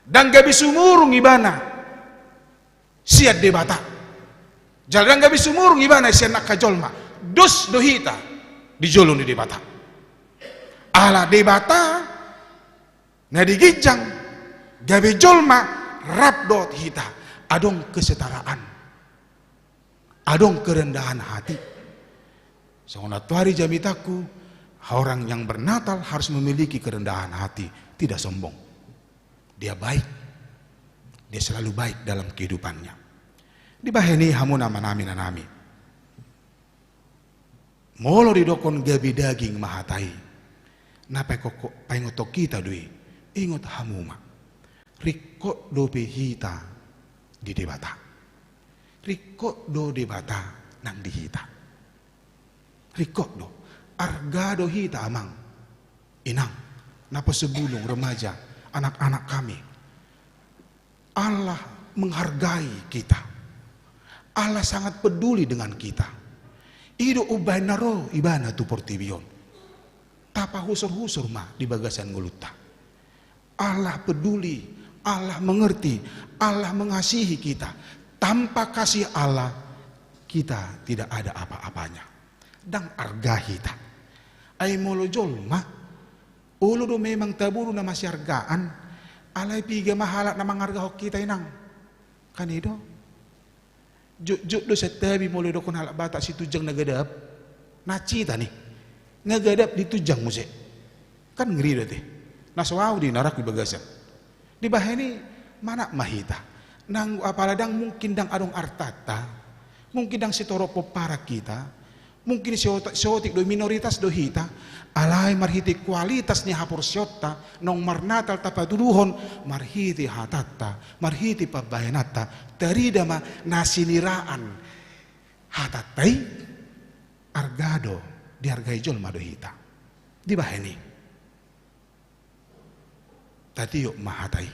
ndang gabe sumurung ibana sian Debata. Jala ndang gabe sumurung ibana sian angka jolma. Dos do hita di jolo ni Debata. Ala Debata na di ginjang gabe jolma, rap dohot hita, adong kesetaraan, adong kerendahan hati. Songon antuari jamitangku, orang yang bernatal harus memiliki kerendahan hati, tidak sombong. Dia baik. Dia selalu baik dalam kehidupannya. Dibahen i, hamu amanami, inanami, molo didokkon gabe daging ma hata i, na paingko-, paingothon hita do i. Ingot hamu ma, ringkot dope hita di Debata. Ringkot do Debata nang di hita. Ringkot do. Arga do hita, amang, inang, naposobulung, remaja, anak-anak kami. Allah menghargai kita. Allah sangat peduli dengan kita. I do umbahen na ro ibana tu portibi on, tapahusor-husor ma di bagasan ngolunta. Allah peduli, Allah mengerti, Allah mengasihi kita. Tanpa kasih Allah, kita tidak ada apa-apanya. Ndang arga hita. Ai molo jolma, olo do memang taboru na masiargaan, alai piga ma halak na mangargahon hita, inang? Kan i do. Jotjot do santabi molo didokkon halak Batak situnjang na gadap, na cita ni, na gadap ditunjang muse. Kan ngeri do ate. Na so ahu di narak di bagasan. Dibahen i, manat ma hita. Nang apala ndang, mungkin ndang adong artanta, mungkin ndang sitorop pomparan hita, mungkin seot-, seotik do, minoritas do hita, alai marhite kualitas ni haporseaonta, naung marnatal tapatuduhon, marhite hatanta, marhite pambahenanta, tarida ma na siniraan hatanta i, arga do, diargai jolma do hita. Dibahen i, tatiop ma hata i.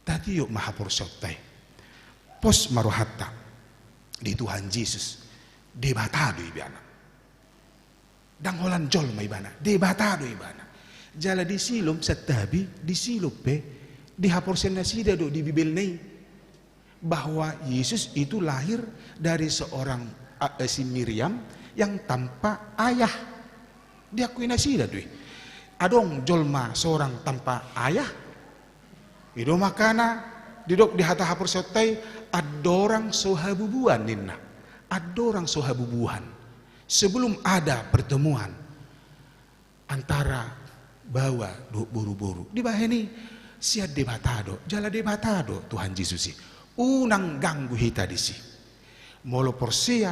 Tatiop ma haporseaonta i. Pos ma rohanta di Tuhan Jesus. Debata do ibana. Ndang holan jolma ibana, Debata do ibana. Jala di Silom santabi, di Silom pe, dihaporseai nasida do di Bibelna i bahwa Yesus itu lahir dari seorang, a, eh, si Miriam yang tanpa ayah. Diakui nasida do i. Adong jolma seorang tanpa ayah? I do makana didok di hata haporseaonta i, andorang so habubuhan ninna. Andorang so habubuhan. Sebelum ada pertemuan antara baoa dohot boruboru. Dibahen i, sian Debata do, jala Debata do Tuhan Jesus i. Unang ganggu hita disi. Molo porsea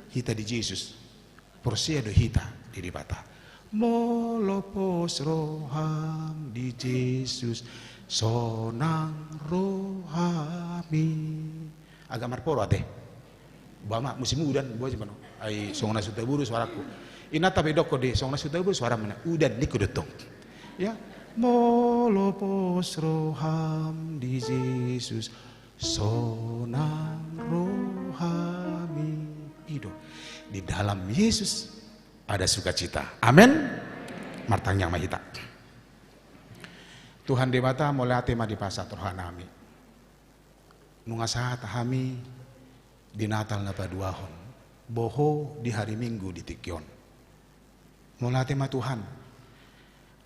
hita di Jesus, porsea do hita di Debata. Molo pos roham di Jesus, Sonang rohami. Agak marporo ate. Boha ma musim udan, boha sipano. Ai songon na so taboru suaraku. Inanta pe didok ho di, songon na so taboru suaramu na. Udan ningku do tong. Ya, molo pos roham di Jesus, sonang rohami. I do. Di dalam Yesus ada sukacita. Amen. Martangiang ma hita. Tuhan Debata, mauliate ma di pasahat rohanami. Nunga sahat hami di Natal na paduahon, boho di hari Minggu di tingki on. Mauliate ma Tuhan,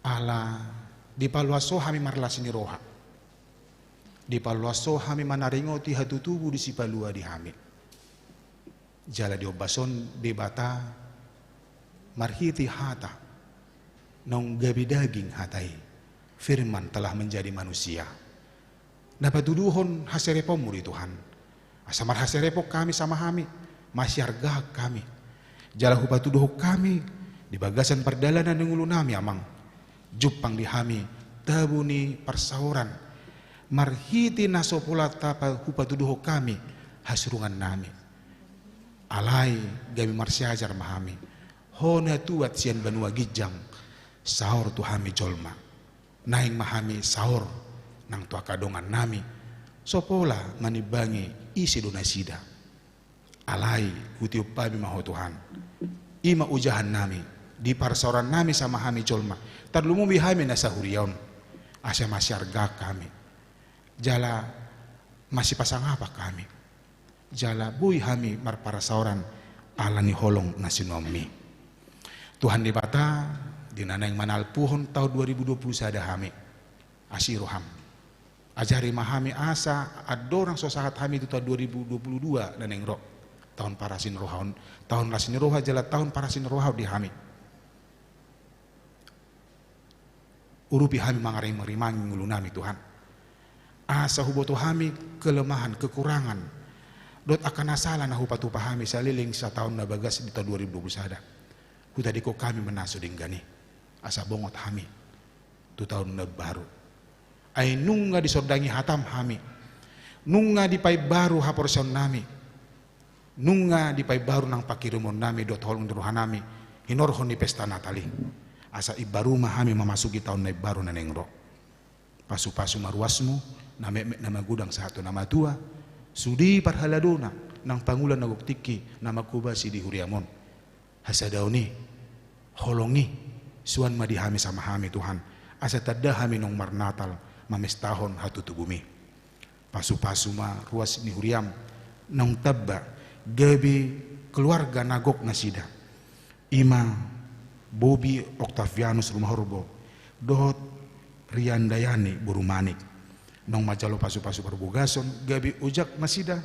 ala dipaluas Ho hami marlas ni roha. Dipaluas Ho hami manaringoti hatutubu di Sipalua di hami. Jala diombas Ho Debata marhite hata, naung gabe daging hata i, firman telah menjadi manusia. Na patuduhon hasereponmu di Tuhan. Asa marhaserepon hami sama hami, masiarga hami. Jala hupatuduhon hami, di bagasan pardalanan ni ngolunami Amang. Jumpang di hami, tabu ni parsaoran. Marhite na so pola tapa hupatuduhon hami, hasurungannami. Alai gabe marsiajar ma hami. Ho na tuat sian banua ginjang, saor tu hami jolma. Naeng ma hami saor nang tu angka dongannami. So pola manimbangi ise do nasida. Alai hutiop hami ma Ho Tuhan. I ma ojahannami di parsaorannami sama hami jolma. Tarlumobi hami na sahuria on. Asa masiarga hami. Jala masipasangap hami. Jala boi hami marparsaoran ala ni holong na sinuanmi. Tuhan Debata, di na naeng manalpuhon taon dua ribu dua puluh sada hami. Asi roham. Ajari ma hami asa andorang so sahat hami tu taon dua ribu dua puluh dua na naeng ro. Taon parasi ni roha on, taon las ni roha jala taon parasi ni roha on di hami. Urupi hami mangarimang-rimangi ngolunami Tuhan. Asa huboto hami kelemahan, kekurangan. Dohot angka na sala na hupatupa hami saleleng sataon na bagas di taon dua ribu dua puluh sada. Hutadingkon hami ma na so denggan i. Asa bongot hami. Tu taon na baru. Ai nunga disondangi hatam hami. Nunga dipaimbaru haporseaonnami. Nunga dipaimbaru nang panghirimonnami dohot holong ni rohanami, hinorhon ni pesta Natal i. Asa imbaru ma hami mamasuki taon na imbaru na naeng ro. Pasupasu ma ruasmu, na metmet na magodang sahat tu na matua, sude parhaladona, nang pangula na gok tingki, na manghobasi di huriam on. Hasadaon i, holong i, suan ma di hami sama hami Tuhan, asa tanda hami naung marnatal, mamestahon hatutubumi. Pasupasu ma ruas ni huriam, naung tamba, gabe keluarga na gok nasida. I ma Bobi Octavianus Rumahorbo, dohot Riandayani boru Manik. Naung manjalo pasupasu parbogason, gabe ojak nasida,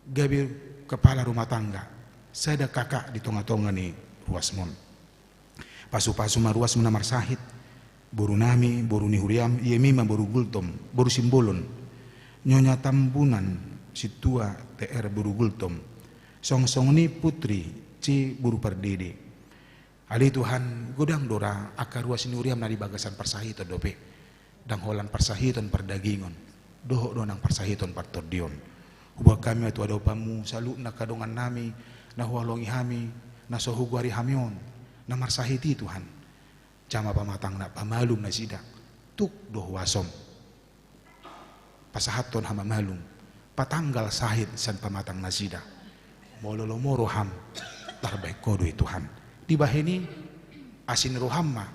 gabe kepala rumah tangga, sada kakak di tonga-tonga ni ruasmon. Pasupasu ma ruasmu na marsahit, borunami, boru ni huriam, i ma boru Gultom, boru Simbolon. Nyonya Tambunan, sintua T R boru Gultom. Songon-songon i putri, C boru Pardede. Ale Tuhan, godang do ra angka ruas ni huriam na di bagasan parsahiton dope. Ndang holan parsahiton pardagingon, dohot do nang parsahiton partondion. Huboan hami ma tu adopanmu saluhutna angka dongannami, na huhaholongi hami, na so hugoari hami on, na marsahit i Tuhan. Jama pamatangna pamalum nasida, tuk do huasom. Pasahathon hamamalum, patanggal sahit sian pamatang nasida. Molo lomo roham, tarbahen ho do i Tuhan. Dibahen i, asi ni roham ma,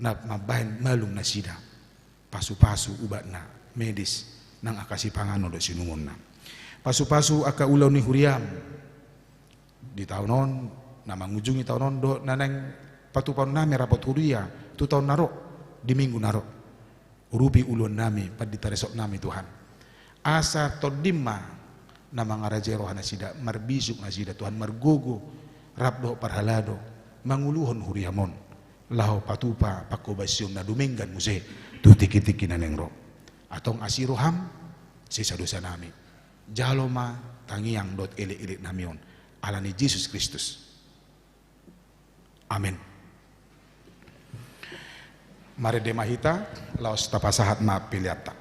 na mambahen malum nasida. Pasupasu ubatna, medis, nang angka sipanganon dohot siinumonna. Pasupasu angka ulaon ni huriam. Di taon on, na mangujungi taon on, dohot na naeng patupaonnami rapot huria, tu taon na ro, di minggu na ro. Urupi ulaonnami, pandita resort nami Tuhan. Asa tondim ma, na mangarajai roha nasida, marbisuk nasida Tuhan, margogo, rap dohot parhalado, manguluhon huriam on. Laho patupa panghobasion na dumenggan muse, tu tingki-tingki na naeng ro. Antong asi roham, sesa dosanami. Jalo ma tangiang dohot elek-elek nami on. Ala ni Jesus Kristus. Amen. Marende ma hita, laos tapasahat ma peleanta.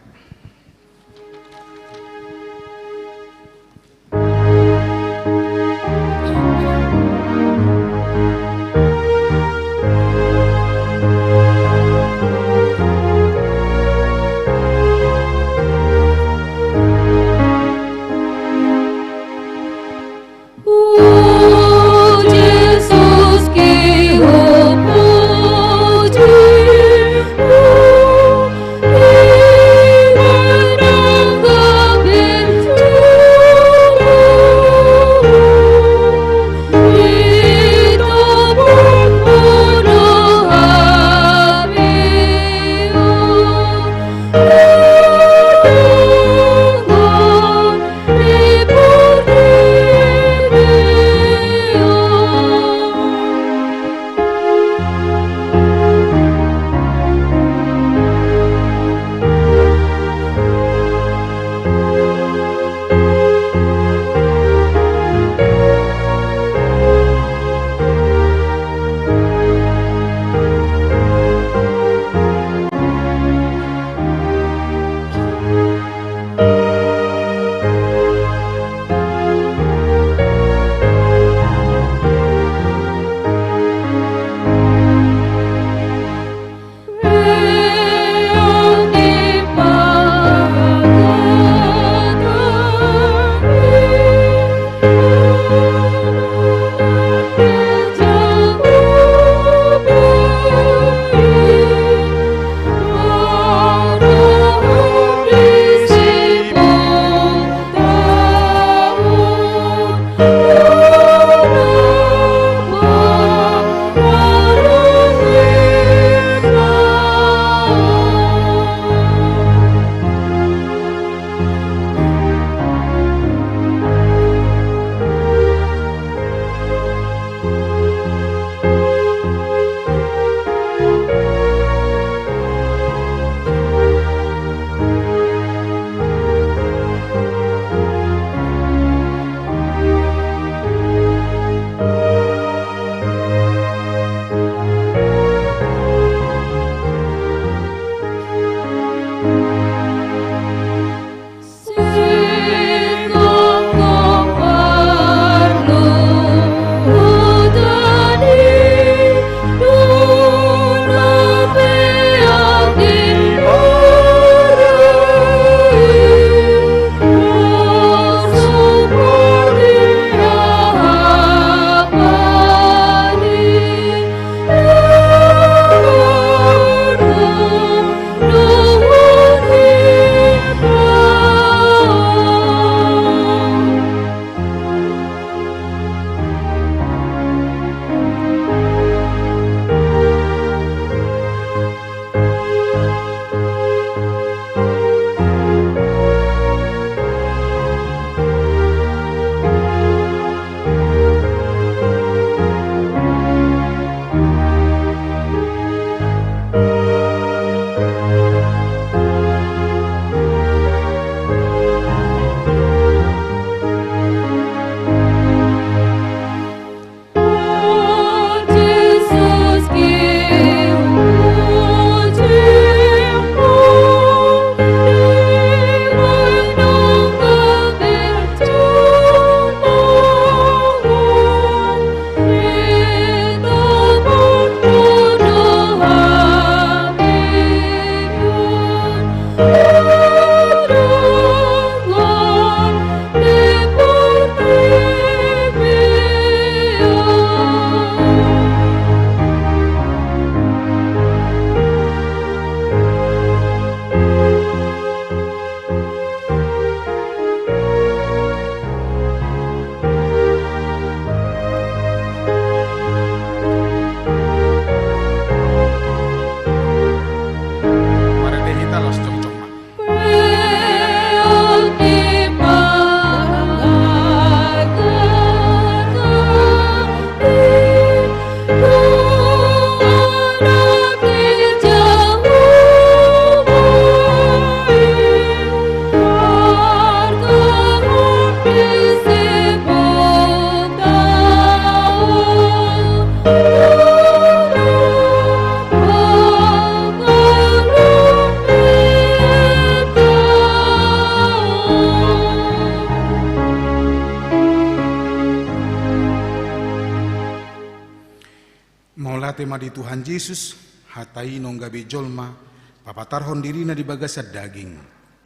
Mauliate ma di Tuhan Jesus, hata i naung gabe jolma, papatarhon dirina di bagasan daging.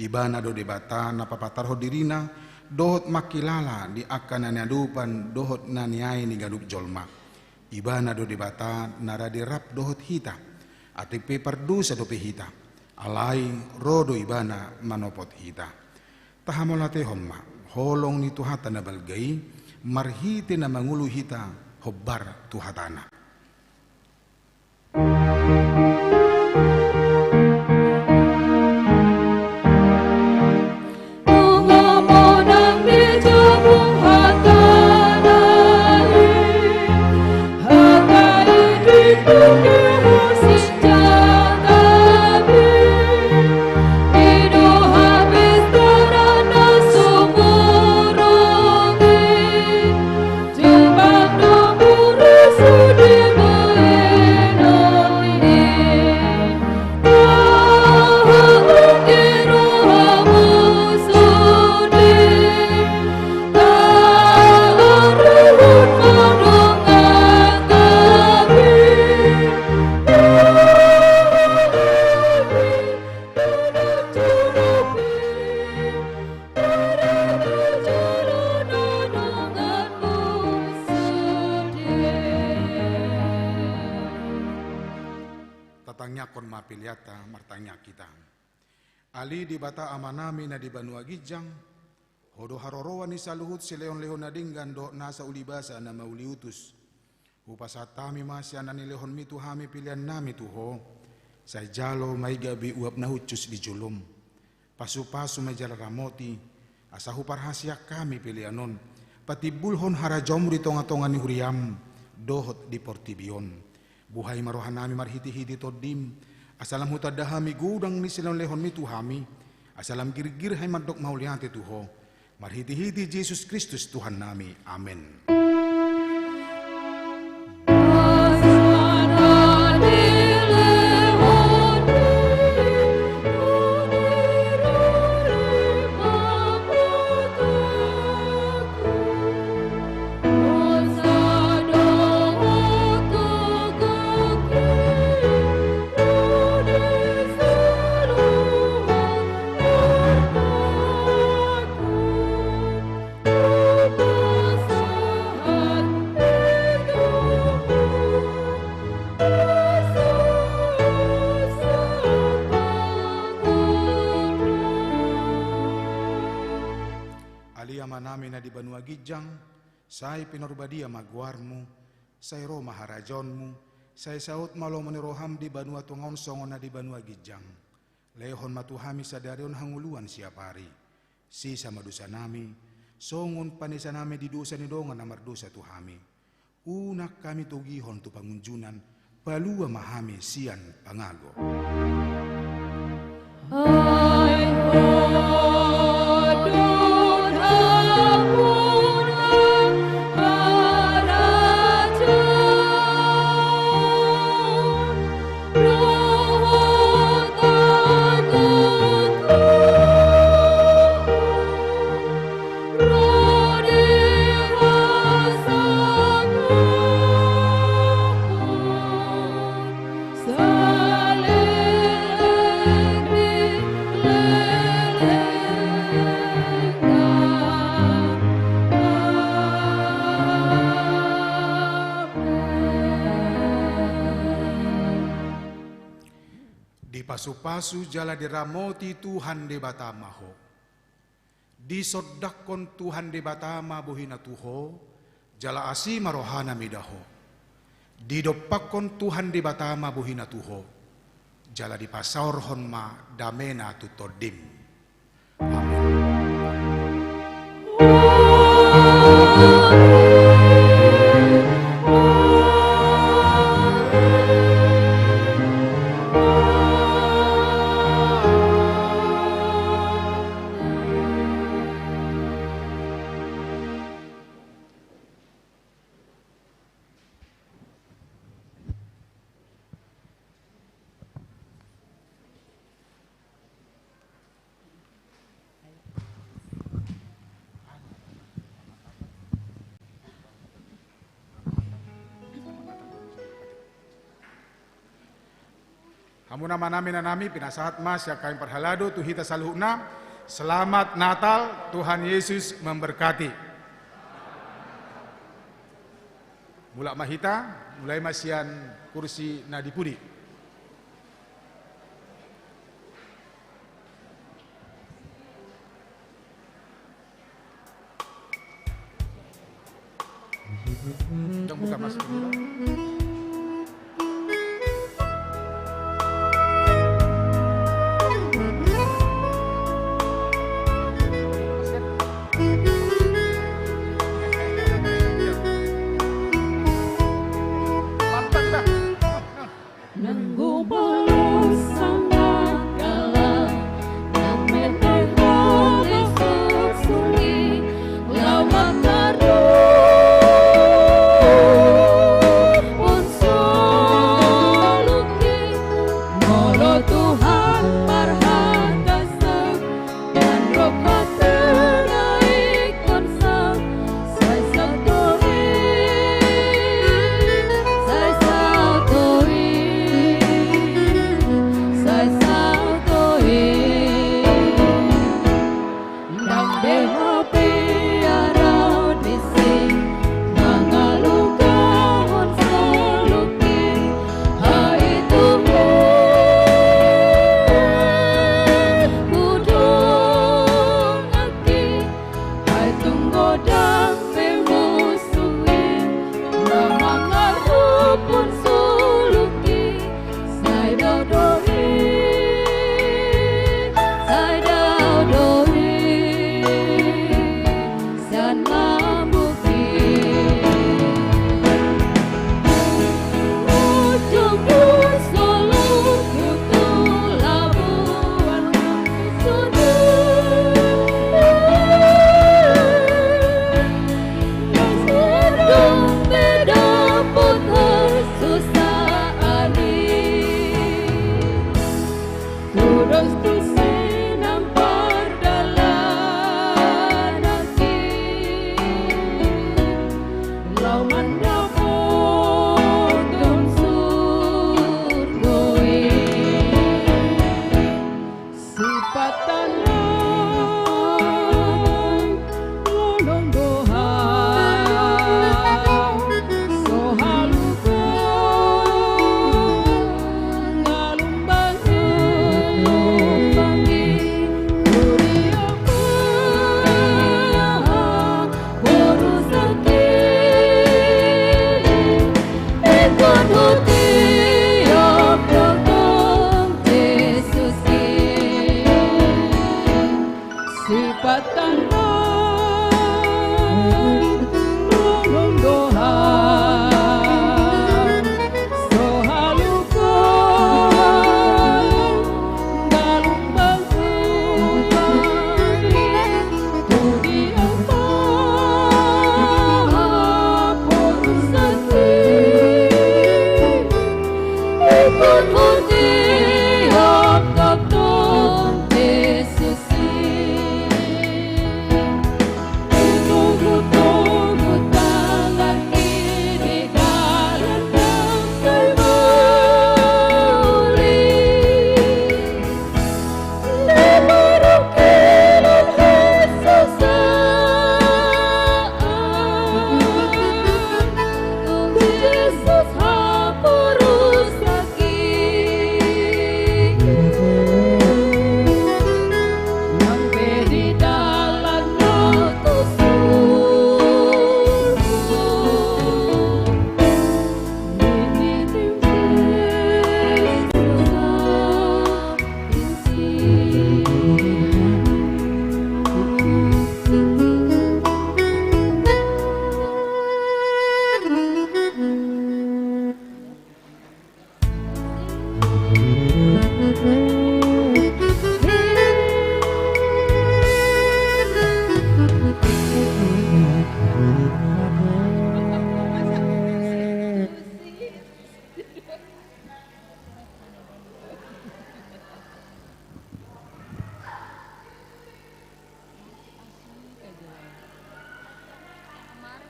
Ibana do Debata na papatarhon dirina, dohot mangkilala di angka na niadopan dohot na niae ni ganup jolma. Ibana do Debata na rade rap dohot hita, atik pe pardosa dope hita. Alai ro do Ibana manopot hita. Tahamauliatehon ma holong ni Tuhanta na balga i, marhite na mangolu hita hombar tu hatana. Tatangiangkon ma peleanta, martangiang hita. Ale Debata Amanami na di banua ginjang, Ho do haroroan ni saluhut silehonlehon na denggan dohot nasa ulibasa na mauliutus. Hupasahat hami ma sian na nilehonmi tu hami peleannami tu Ho, sai jalo ma i gabe uap na hushus di jolom. Pasupasu ma i jala ramoti, asa huparhaseang hami pelean on patimbulhon harajaonmu di tongatonga ni huriam dohot di portibi on. Buhai ma rohanami marhitehite Tondim, asa lam hutanda hami godang ni silehonlehonmi tu hami, asa lam girgir hami mandok mauliate tu Ho, marhitehite Jesus Kristus Tuhannami. Amen. Ale Amanami na di banua ginjang, sai pinarbadia ma goarmu, sai ro ma harajaonmu, sai saut ma lomo ni roham di banua tonga on songon na di banua ginjang. Lehon ma tu hami sadari on hangoluan siapari. Sesa ma dosanami, songon panesanami di dosa ni dongan na mardosa tu hami. Unang hami togihon tu pangunjunan, palua ma hami sian pangago. Dipasupasu jala diramoti Tuhan Debata ma ho. Disondangkon Tuhan Debata ma bohina tu ho, jala asi ma rohana mida ho. Didompakkon Tuhan Debata ma bohina tu ho, jala dipasaorhon ma damena tu tondim. Amen. Hamu na manami na nami, pinasahat ma sian hami parhalado tu hita saluhutna. Selamat Natal, Tuhan Yesus memberkati. Mulak ma hita, mulai ma sian kursi na di pudi. Jong buka masuk.